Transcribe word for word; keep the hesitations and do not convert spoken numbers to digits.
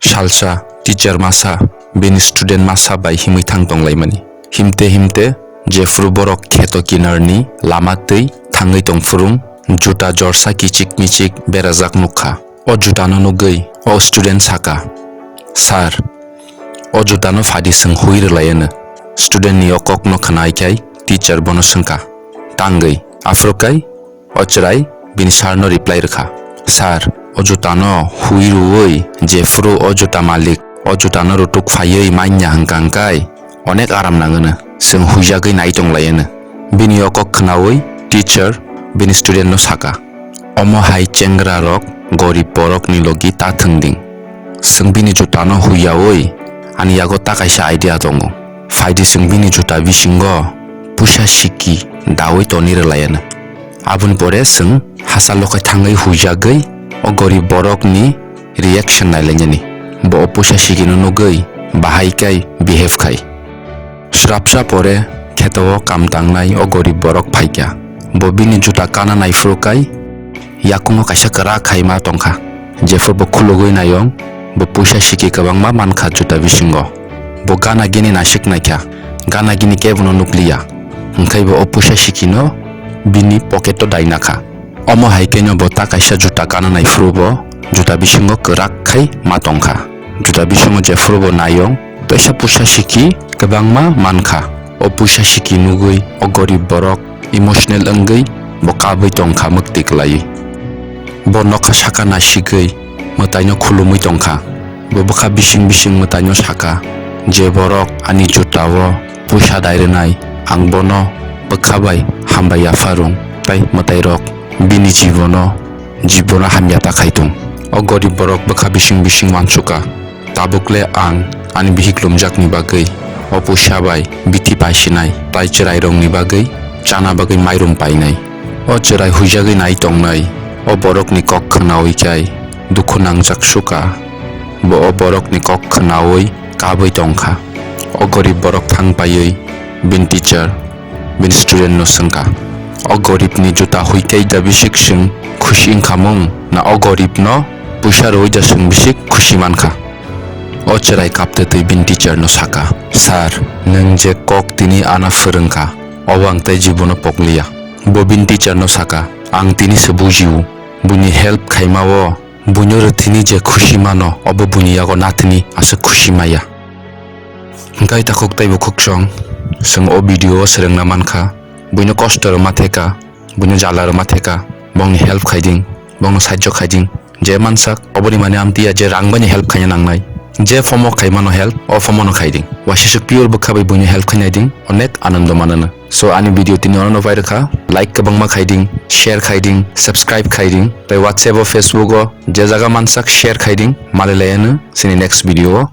Salsa teacher masa bini student masa bai himwi thang tonglaimani. Himte himte jephuru borok kheto kinarni lama twi thangwi tongphuru, juta jorsa kichik michik berajak nukha. O jutano nugwi o student saka, "Sir, o jutano phadi chwng hui rwlai," hwno. Student ni o kokno khwnai khai teacher bono swngkha, "Tangwi?" Aphuru khai o chwrai bini sir no reply rwkha, "Sir, o jutano hui rwui jephuru o juta malik o jutano rutuk phaiwi manya hwnkha hwnkhe onek aram nangwno, chwng huijagwi nai tonglaino." Bini o kok khwnaui teacher bini student no saka, "Omo hai chengra rok gorib borok ni logi ta thwng ding. Chwng bini juta no huiyaui ani yago ta kaisa idea tongo. Phaidi chwng bini juta bisingo puisa siki daui toni rwlaiano. Aboni pore chwng hachal lokhai thangwi huijagwi o gorib borok ni reaction nailainani. Bo o puisa siki no nugwi bahai kai behave khai." Swrapsa pore kheto o kam tangnai o gorib borok phaikha. Bo bini juta kana naiphuru khai yakungo kaisa kwrak hai ma tongkha. Jephuru bo khulugwi naiyung, bo puisa siki kwbangma mankha juta bisingo. Bo gana gini naisik naikha, gana gini kebono nukliya. Hwnkhe bo o puisa sikino bini pocket o dainakha. Omo hai kheno bo ta kaisa juta kana naiphuru bo juta bisingo kwrak khai ma tongkha. Juta bisingo jephuru bo naiyung, teisa puisa siki kwbangma mankha. O puisa siki nugwi o gorib borok emotional wngwi bo kabwi tongkha mwktwi kwlaiwi. Bo nokha saka nasigwi mwtaino khulumwi tongkha. Bo bwkha bising bising mwtaino saka, "Je borok ani juta o puisa dai rwnai, ang bono bwkha bai hambai yapharung, tai mwtairok bini jibono, jibono hamya ta khai tong." O gorib borok bwkha bising bising uansukha, "Tabukle ang ani bihik lumjakni bagwi o puisa bai bithi paisinai, tai chwrairokni bagwi chana bagwi mairum painai." O chwrai huijagwi nai tongnai o borokni kok khwnaui khai dukhu nangjak sukha. Bo o borokni kok khwnaui kabwi tongkha. O gorib borok thang paiwi bini teacher bini student no swngkha, "O gorib ni juta hui khe da bisik chwng khusi wngkha mung, na o gorib no puisa rwui da chwng bisik khusi mankha?" O chwrai kaptwi twi bini teacher no saka, "Sir, nwng je kok tini ano phwrwngkha, obo ang tei jibono pokliya." Bo bini teacher no saka, "Ang tini se bujio, buini help khaima o buino rwthwini je khusi mano, obo buini yago nathwini aswk khusi maya." Hwnkhe takhuk tei bukhuk song, chwng o video o swrwngna mankha, buino kosto rwma theka, buino jala rwma theka, bongni help khaiding, bongno sahajyo khaiding. Je mansak, oboni mane amtiya je rang bani help khaina nangnai. Je form o khaimano help, o form o no khaiding. Wasisuk pure bwkha bai buino help khainai ding, onek anondo manano. So, ani video tini orano bai rwkha. Like kwbangma khaiding, share khaiding, subscribe khaiding. Tai WhatsApp o, Facebook o, je jaga mansak share khaiding. Malai laiano chini next video o.